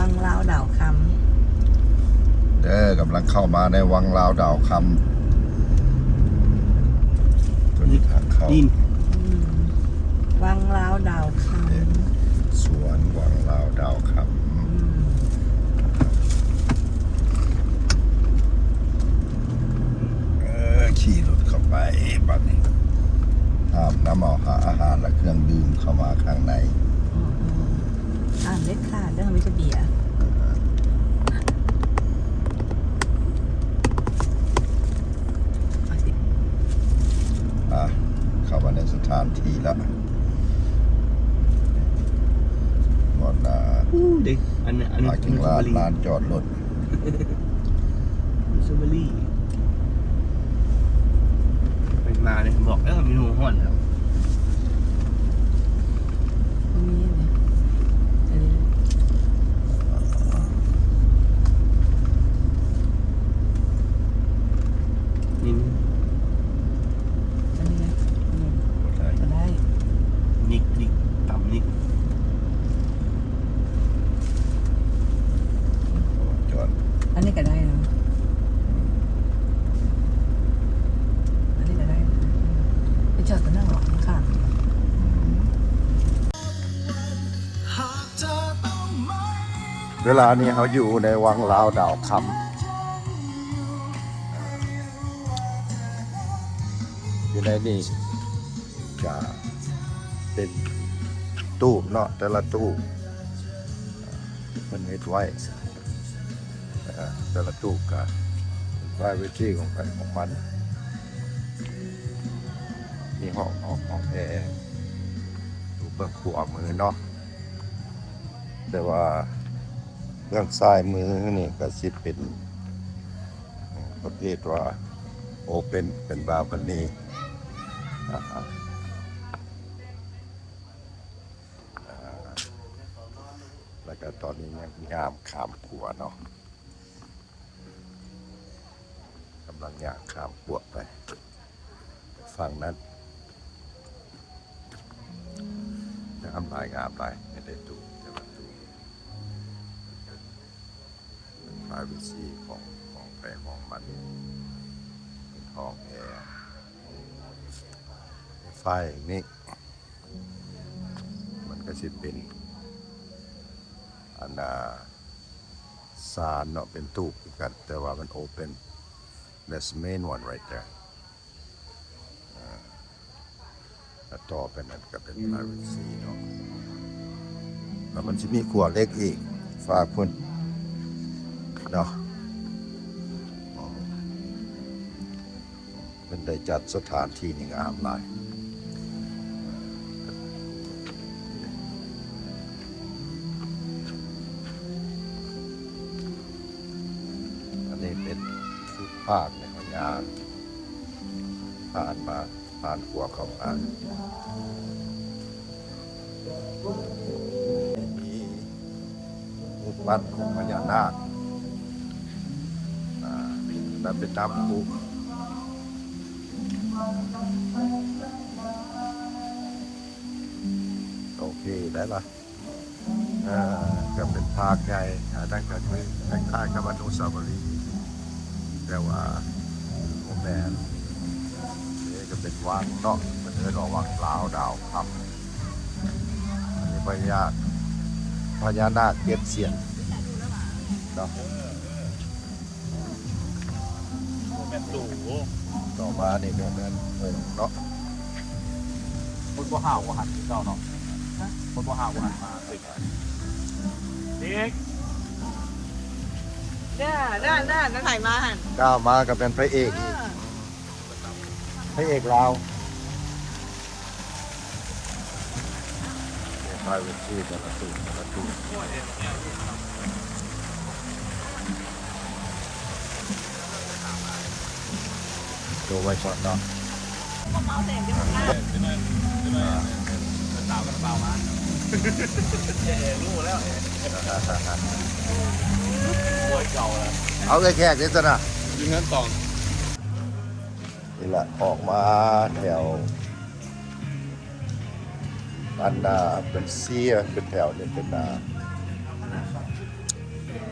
ວັງລາວດາວຄຳ ເດີ ກຳລັງເຂົ້າມາໃນວັງລາວດາວຄຳ. ຕົວນີ້ທາງເຂົ້າ ອືມ ວັງລາວດາວຄຳ ເອີ ສວນວັງລາວດາວຄຳ. ອືມ ເອີ ຂີ່ລົດເຂົ້າໄປ ບັດນີ້ຫ້າມນຳເອົາອາຫານ ແລະ ເຄື່ອງດື່ມເຂົ້າມາຂ້າງໃນ. ອືມ ອືມ ຫ້າມເດັດຂາດເດີ ມີແຕ່ເບຍ. ອ່າ ເຂົ້າມາໃນສະຖານທີ່ລະ ໝົດລະ. ອູ້ ເດ້ ອັນ ອັນ ປາກິງລອດ ອັນ ລານຈອດລົດ ສະຕຣໍເບີຣີ ໄປມາເລີຍ ບອກແລ້ວເມນູຮ້ອນແລ້ວ ມີອັນນີ້ ອັນນີ້ ນີ້ ອັນນີ້ນະ ອືມ ບໍ່ໄດ້ ບໍ່ໄດ້ ນິກ ນິກ ຕຳນິກ. ຈອດ ອັນນີ້ກໍໄດ້ເນາະ ອັນນີ້ກໍໄດ້ ໄປຈອດຕົວນັ້ນເນາະ ຂ້າງໆ. ເວລານີ້ເຮົາຢູ່ໃນວັງລາວດາວຄຳ ຢູ່ໃນນີ້ ກະເປັນຕູບເນາະ ແຕ່ລະຕູບເພິ່ນເຮັດໄວ້ ເອີ ແຕ່ລະຕູບກະເປັນ privacy ຂອງໃຜຂອງມັນ. ມີຫ້ອງ ຫ້ອງ ຫ້ອງແອຢູ່ເບື້ອງຂວາມືເນາະ ແຕ່ວ່າເບື້ອງຊ້າຍມືນີ້ກະຊິເປັນ ປະເພດວ່າ open ເປັນ balcony ອາ ແລ້ວກໍຕອນນີ້ຍັງຍາມຂ້າມຂົວເນາະ ກຳລັງຍ່າງຂ້າມຂົວໄປຝັ່ງນັ້ນ. ງາມຫຼາຍ ງາມຫຼາຍ ເຮັດໄດ້ຕູ້ ແຕ່ວ່າຕູ້ privacy ຂອງ ຂອງໃຜຂອງມັນ ເປັນຫ້ອງແອ. ຝ່າຍນີ້ມັນກໍຊິເປັນ ອັນນ່າ ຊານເນາະ ເປັນຕູບຄືກັນ ແຕ່ວ່າມັນ open. That's the main one right there. ອາ ແລ້ວຕໍ່ໄປນັ້ນກໍເປັນ privacy ເນາະ ແລ້ວມັນຊິມີຂົວເຫຼັກອີກຝາພຸ້ນເນາະ. ເພິ່ນໄດ້ຈັດສະຖານທີ່ນີ້ງາມຫຼາຍ. ອັນນີ້ເປັນຟຸດພາດໃນເຮົາຍ່າງຜ່ານມາ ຜ່ານຂົວເຂົ້າມາ ມີຮູບປັ້ນຂອງພະຍານາກ ອາ ແລ້ວເປັນນ້ຳພຸ. ໂອເຄ ໄດ້ລະ. ເອີ ກໍເປັນພາກໃຫຍ່ ອັນນັ້ນກໍຄືຄ້າຍໆກັບອະນຸສາວະລີ ແຕ່ວ່າບໍ່ແມ່ນ. ນີ້ກໍເປັນວັງເນາະ ເພິ່ນເອີ້ນວ່າວັງລາວດາວຄຳ. ອັນນີ້ພະຍາ ພະຍານາກເຈັດສຽນເນາະ. ບໍ່ແມ່ນຕູ້. ຕໍ່ມານີ້ກໍແມ່ນໂອ່ງເນາະ. ຄົນບໍ່ຫາວບໍ່ຫັນຄືເກົ່າເນາະ. ຄົນບໍ່ຫາວບໍ່ຫັນມາເລີຍ. ເດັກ ເດີ ເດີ ເດີ ໄປໃຜມາຫັ້ນ. ກ້າວມາກໍແມ່ນພະເອກອີກ. ເອີ ພະເອກລາວ. ໄປເວທີແຕ່ລະຕູ້ ແຕ່ລະຕູ້ ໂຈໄວ້ກ່ອນເນາະ. ເອົາເອື້ອຍແຂກເດ້ຊັ້ນນະ ຢູ່ເຮືອນສອງ. ນີ້ລະ ອອກມາແຖວ ອັນນ່າ ເປັນເຊຍ ເປັນແຖວນີ້ ເປັນ ອ່າ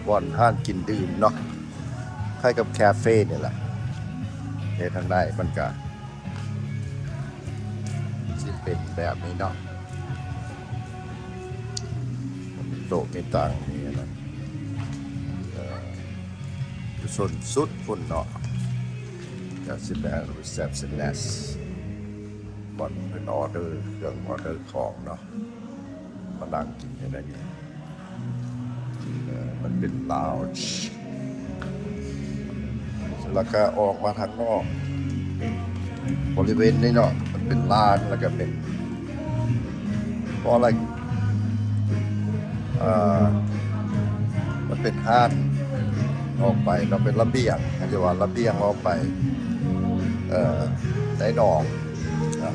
ບ່ອນຮ້ານກິນດື່ມເນາະ ຄ້າຍກັບຄາເຟນີ້ແຫຼະ. ເຮັດທາງໃນມັນກະຊິເປັນແບບນີ້ເນາະ ມີໂຕະມີຕັ່ງ ມີອັນນັ້ນ ເອີ ຢູ່ໂຊນສຸດພຸ້ນເນາະ ກະຊິແມ່ນ receptionist ບ່ອນເພິ່ນອໍເດີເຄື່ອງ ອໍເດີຂອງເນາະ ມານັ່ງກິນຢູ່ໃນນີ້. ເອີ ມັນເປັນ lounge ແລ້ວກະອອກມາທາງນອກ ບໍລິເວນນີ້ເນາະ ມັນເປັນລານ ແລ້ວກະເປັນ more like ເອີ ມັນເປັນຮ້ານອອກໄປເນາະ ເປັນລະບຽງ ເຂົາເອີ້ນວ່າລະບຽງອອກໄປ ເອີ ໃນໜອງ ອາ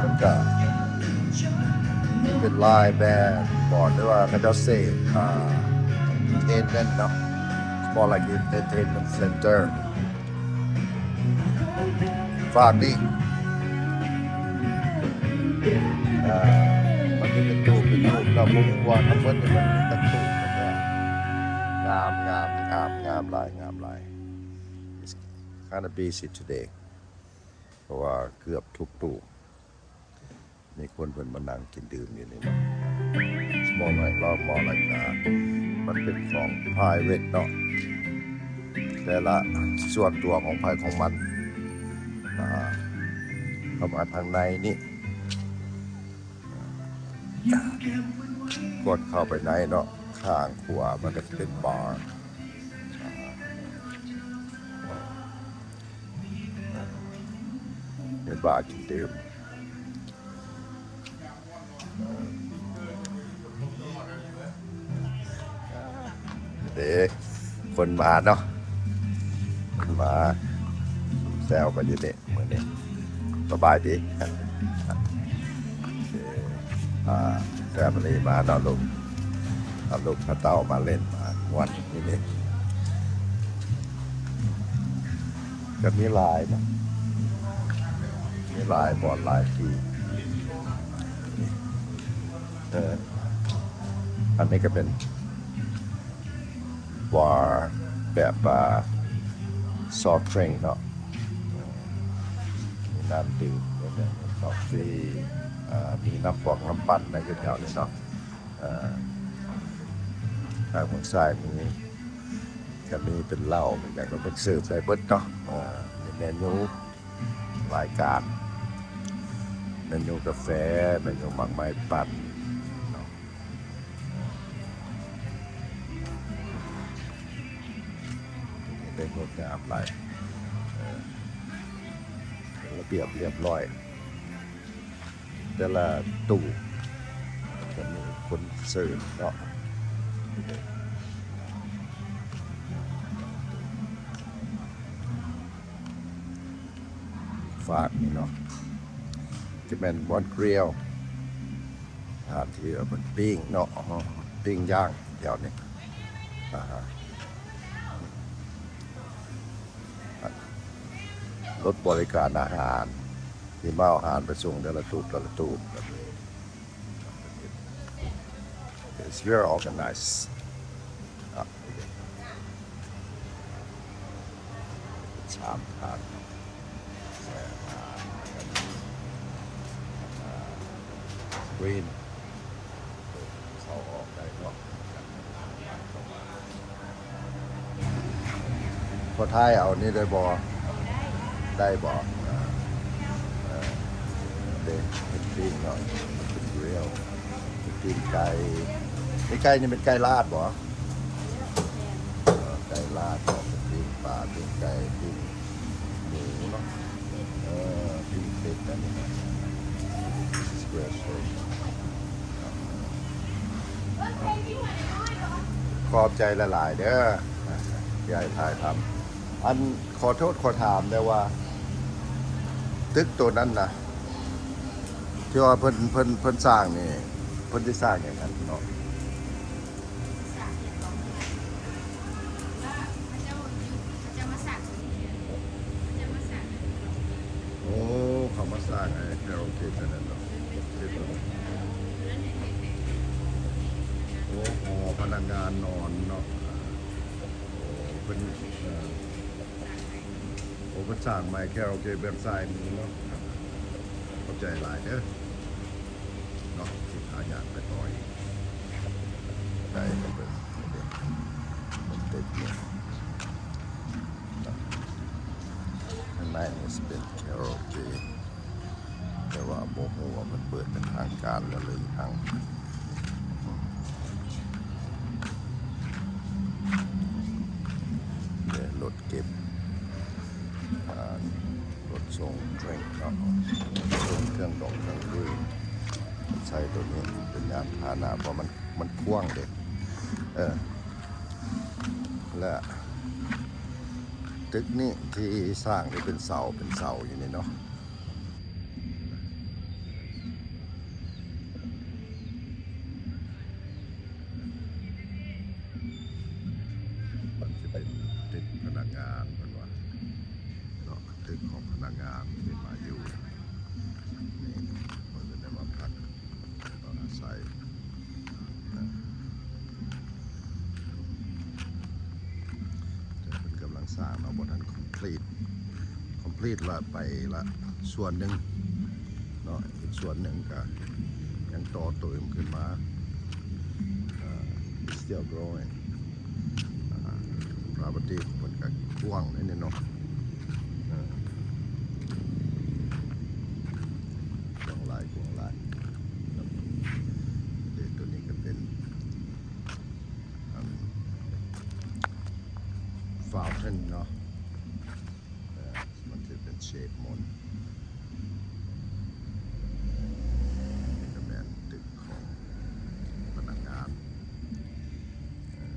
ມັນກະເປັນລາຍແບບບໍ ຫຼືວ່າເຂົາເຈົ້າເສບ ອາ entertainment ເນາະ more like entertainment center. ຝາກນີ້ ເອີ ມັນຈະເປັນຮູບ ເປັນຮູບ ແລ້ວມຸມກວ້າງທັງໝົດນີ້ມັນເປັນຕູບ ງາມ ງາມ ງາມ ງາມຫຼາຍ ງາມຫຼາຍ. It's kinda busy today ເພາະວ່າເກືອບທຸກຕູ້ ມີຄົນເພິ່ນມານັ່ງກິນດື່ມຢູ່ນີ້ເນາະ more like ເວົ້າ more like ມັນເປັນຂອງ private ເນາະ ແຕ່ລະສ່ວນຕົວຂອງໃຜຂອງມັນ. ອາ ເຂົ້າມາທາງໃນນີ້ ກວດເຂົ້າໄປໃນເນາະ ຂ້າງຂວາມັນກະຈະເປັນບາ ເປັນບາກິນດື່ມ. ເດ້ ຄົນມາເນາະ ຄົນມາແຊວກັນຢູ່ນີ້ມື້ນີ້. ສະບາຍດີ ພາ family ມາເນາະ ລູກ ເອົາລູກເອົາເຕົ້າມາຫຼິ້ນມາມ່ວນຢູ່ນີ້ ກະມີຫຼາຍເນາະ ມີຫຼາຍບ່ອນຫຼາຍທີ່. ເອີ ອັນນີ້ກະເປັນບາແບບ ອາ soft drink ເນາະ ມີນ້ຳດື່ມ ມີກາເຟ ອາ ມີນ້ຳປອງນ້ຳປັ່ນນະ ຢູ່ແຖວນີ້ເນາະ. ອາ ທາງເບື້ອງຊ້າຍມືກະມີເປັນເຫຼົ້າເປັນຫຍັງ ກະເພິ່ນເສີບໃສ່ເບິດເນາະ. ອາ ມີເມນູ ລາຍການ ເມນູກາເຟ ເມນູໝາກໄມ້ປັ່ນເນາະ ໄດ້ງົດງາມຫຼາຍ ເອີ ເປັນລະບຽບລຽບຮ້ອຍ ແຕ່ລະຕູ້ກະມີຄົນເສີບເນາະ. ຟາກນີ້ເນາະ ຈະແມ່ນບ່ອນກຣິວ ສະຖານທີ່ເພິ່ນປີ້ງເນາະ ປີ້ງຍ່າງແຖວນີ້. ອາ ລົດບໍລິການອາຫານ ທີ່ມາເອົາອາຫານໄປສົ່ງແຕ່ລະຕູບ ແຕ່ລະຕູບ. It's very organized. ເປັນຊາມທານ ແຊທານ ແລ້ວກະມີ ອາ ສະກຣີນ ເຂົ້າອອກໄດ້ເນາະ. ພໍຖ່າຍເອົານີ້ໄດ້ບໍ່? ໄດ້ບໍ່? ເອີ ເດ້ ເປັນປີ້ງເນາະ ເປັນກຣິວ ເປັນປີ້ງໄກ່. ນີ້ໄກ່ນີ້ເປັນໄກ່ລາດບໍ່? ເອີ ໄກ່ລາດເນາະ ເປັນປີ້ງປາ ປີ້ງໄກ່ ປີ້ງໝູເນາະ ເອີ ປີ້ງເປັດ ອັນນີ້ນະ. ຂອບໃຈຫຼາຍໆເດີ ທີ່ໃຫ້ຖ່າຍທຳ. ອັນ ຂໍໂທດຂໍຖາມແດ່ວ່າ ຕຶກໂຕນັ້ນນະ ທີ່ວ່າເພິ່ນ ເພິ່ນ ເພິ່ນສ້າງນີ້ ເພິ່ນຊິສ້າງຫຍັງຫັ້ນເນາະ? ໂອ້ ເຂົາມາສ້າງໃຫ້ຄາຣາໂອເກະ ໂຕນັ້ນເນາະ. ໂອ້ ຫໍພະ ພະນັກງານນອນເນາະ. ໂອ້ ເພິ່ນ ເອີ ໂອ້ ເພິ່ນສ້າງໃໝ່ ຄາຣາໂອເກະແບບສາຍນີ້ເນາະ. ຂອບໃຈຫຼາຍເດີເນາະ ທີ່ພາຍ່າງໄປຕໍ່ອີກ. ໄດ້ໄປເບິ່ງນີ້ເດ້ ມັນຕິດນີ້ເນາະ. ຂ້າງໃນນີ້ຊິເປັນຄາຣາໂອເກະ ແຕ່ວ່າບໍ່ຮູ້ວ່າເພິ່ນເປີດເປັນທາງການແລ້ວຫຼືຍັງ. ເດ້ ລົດເກັບ ອ່າ ລົດສົ່ງເດຣິງເນາະ ສົ່ງເຄື່ອງດົງເຄື່ອງດື່ມ ໃຊ້ໂຕນີ້ເປັນຍານພາຫະນະ ເພາະມັນ ມັນກວ້າງເດ້. ເອີ ແລະ ຕຶກນີ້ທີ່ສ້າງນີ້ເປັນເສົາ ເປັນເສົາຢູ່ນີ້ເນາະ. ມັນຊິເປັນຕຶກພະນັກງານເພິ່ນວ່າເນາະ ຕຶກຂອງພະນັກງານທີ່ມາຢູ່ນີ້ ເພິ່ນຈະໄດ້ມາພັກ ຕ້ອງອາໄສ ແຕ່ເພິ່ນກຳລັງສ້າງເນາະ ບໍ່ທັນຄອມພລີດ ຄອມພລີດລະໄປລະສ່ວນໜຶ່ງເນາະ ອີກສ່ວນໜຶ່ງກະຍັງຕໍ່ເຕີມຂຶ້ນມາ ເອີ it's still growing. ອ່າ property ຂອງເພິ່ນກະກວ້າງເດເນາະ ເອີ ກວ້າງຫຼາຍ ກວ້າງຫຼາຍ. ເດ້ ໂຕນີ້ກະເປັນ ອັນ fountain ເນາະ ເອີ ມັນຈະເປັນເຊບມົນ ນີ້ກະແມ່ນຕຶກຂອງພະນັກງານ ເອີ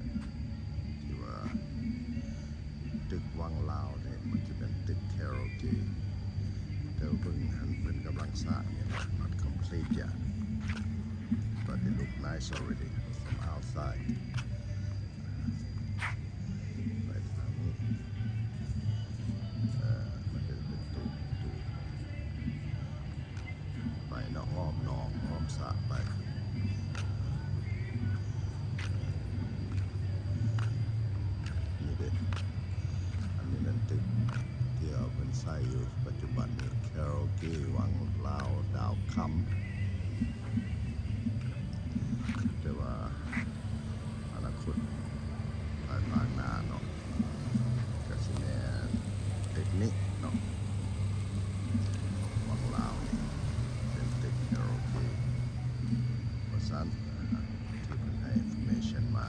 ທີ່ວ່າຕຶກວັງລາວນີ້ ມັນຈະເປັນຕຶກຄາຣາໂອເກະ ແຕ່ວ່າເບິ່ງຫັ້ນເພິ່ນກຳລັງສ້າງຢູ່ເນາະ not complete yet but it look nice already from outside. ໄປທາງນີ້ ເອີ ມັນເປັນ ເປັນຕູບ ຕູບ ໄປເນາະ ອ້ອມໜອງ ອ້ອມສະໄປ ນີ້ເດ້. ອັນນີ້ແມ່ນຕຶກທີ່ວ່າເພິ່ນໃຊ້ຢູ່ປັດຈຸບັນນີ້ ຄາຣາໂອເກະວັງລາວດາວຄຳ ແຕ່ວ່າ ອະນາຄົດພາຍພາກໜ້າເນາະ ກະຊິແມ່ນຕຶກນີ້ເນາະ ວັງລາວນີ້ເປັນຕຶກຄາຣາໂອເກະ ວ່າຊັ້ນ ທີ່ເພິ່ນໃຫ້ information ມາ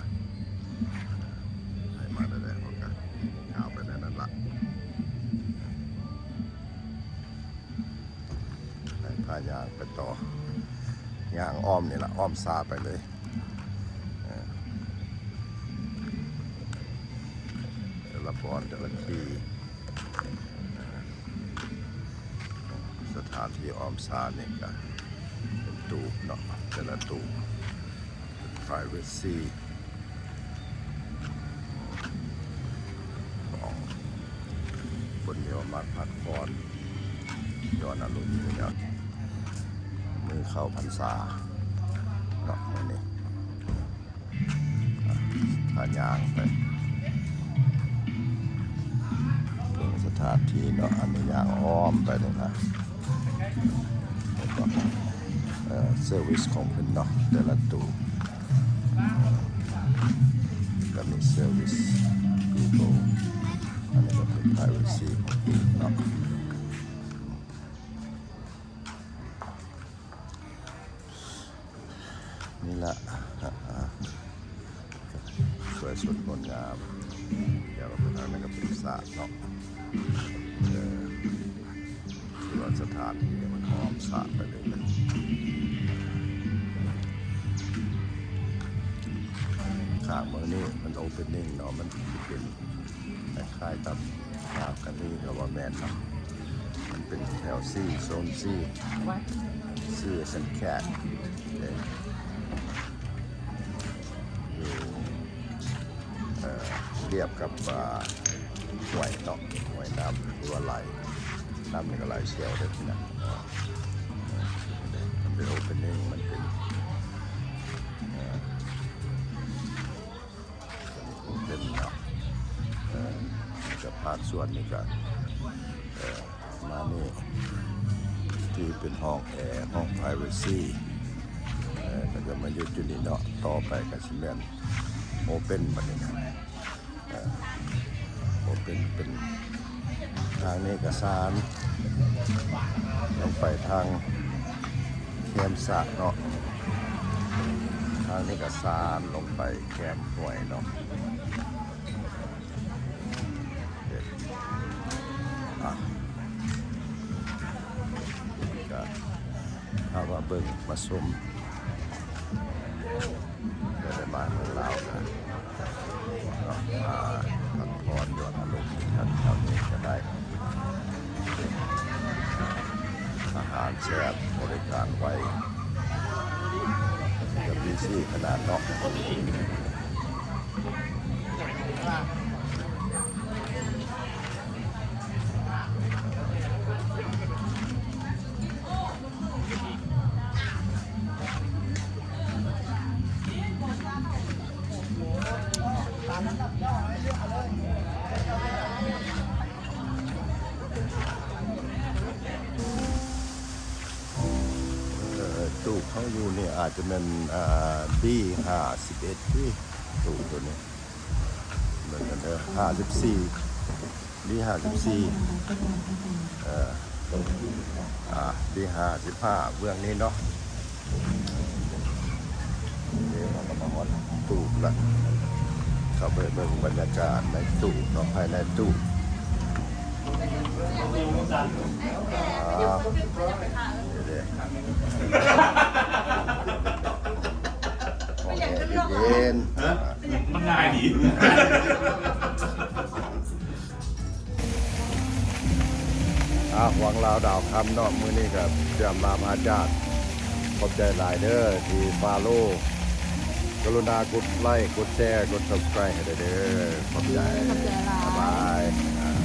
ໃຫ້ມາແນວໃດເຮົາກະກ່າວໄປແນວນັ້ນລະ. ໃຫ້ພາຍ່າງໄປຕໍ່ ຍ່າງອ້ອມນີ້ລະ ອ້ອມສະໄປເລີຍ ເອີ ແຕ່ລະບ່ອນ ແຕ່ລະທີ່ ສະຖານທີ່ອ້ອມສະນີ້ກະເປັນຕູບເນາະ ແຕ່ລະຕູບ privacy ຂອງຄົນທີ່ວ່າມັກພັກຜ່ອນ ຍ້ອນອາລົມນີ້ເນາະ ມື້ເຂົ້າພັນສາເນາະ ມື້ນີ້ ອ່ະ ພາຍ່າງໄປເບິ່ງສະຖານທີ່ເນາະ ອັນນີ້ຍ່າງອ້ອມໄປນີ້ນະ ແລ້ວກໍ ເອີ ເຊີວິສຂອງເພິ່ນເນາະ ແຕ່ລະຕູ້ ກໍມີເຊີວິສ Google ອັນນີ້ກໍເປັນ privacy ຂອງ Google ເນາະ. ນີ້ລະ ສວຍສົດງົດງາມ ແລ້ວກໍໄປທາງນັ້ນກໍເປັນສະເນາະ ເອີ ຄືວ່າສະຖານທີ່ມັນອ້ອມສະໄປເລີຍນະ ຂ້າງເບິ່ງນີ້ມັນ opening ເນາະ ມັນຊິເປັນ ຄ້າຍໆກັບ Balcony ກໍວ່າແມ່ນເນາະ ມັນເປັນແຖວ C Zone C Sea and Cat ເດ້ ຢູ່ ເອີ ລຽບກັບ ອ່າ ຫ້ວຍເນາະ ຫ້ວຍນ້ຳ ຫຼືວ່າໄຫຼ ນ້ຳນີ້ກໍໄຫຼແຊວເດ້ ເອີ ມັນເປັນ opening ມັນເປັນ ເອີ ສ່ວນນີ້ກະ ເອີ ມານີ້ ທີ່ເປັນຫ້ອງແອ ຫ້ອງ privacy ເອີ ກະຈະມາຢຸດຢູ່ນີ້ເນາະ. ຕໍ່ໄປກະຊິແມ່ນ open ບາດນີ້ນະ. ເອີ open ເປັນທາງເອກະສານ ລົງໄປທາງແຄມສະເນາະ, ທາງເອກະສານລົງໄປແຄມຫ້ວຍເນາະ. ເອີ ກະ ເຮົາມາເບິ່ງມາຊົມ ກະໄດ້ມາເມືອງລາວກະເນາະ ມາພັກຜ່ອນຢ່ອນອາລົມກັນແຖວນີ້ກະໄດ້. ອາຫານແຊບ ບໍລິການໄວ ກະມີຊີຂະໜາດເນາະ. ເອີ ຕູ້ເຮົາຢູ່ນີ້ອາດຈະແມ່ນ ອາ ບີຫ້າສິບເອັດ ຕີ້ ຕູ້ໂຕນີ້. ເບິ່ງກັນເດີ ຫ້າສິບສີ່ ບີຫ້າສິບສີ່ ເອີ ອາ ບີຫ້າສິບຫ້າ ເບື້ອງນີ້ເນາະ. ເອີ ເຮົາກະມາຮອດຕູ້ລະ ເຂົ້າໄປເບິ່ງບັນຍາກາດໃນຕູ້ເນາະ ພາຍໃນຕູ້. ອາ ນີ້ເດ້ ຫ້ອງແອເຢັນໆ. ຮະ? ມັນງ່າຍດີ. ອາ ຫວັງລາວດາວຄຳເນາະ ມື້ນີ້ກະຈຽມມາພາຈາກ ຂອບໃຈຫຼາຍເດີທີ່ຟາໂລ ກະລຸນາກົດໄລ ກົດແຊ ກົດ subscribe ໃຫ້ໄດ້ເດີ. ຂອບໃຈ ຂອບໃຈຫຼາຍ ບາຍບາຍ.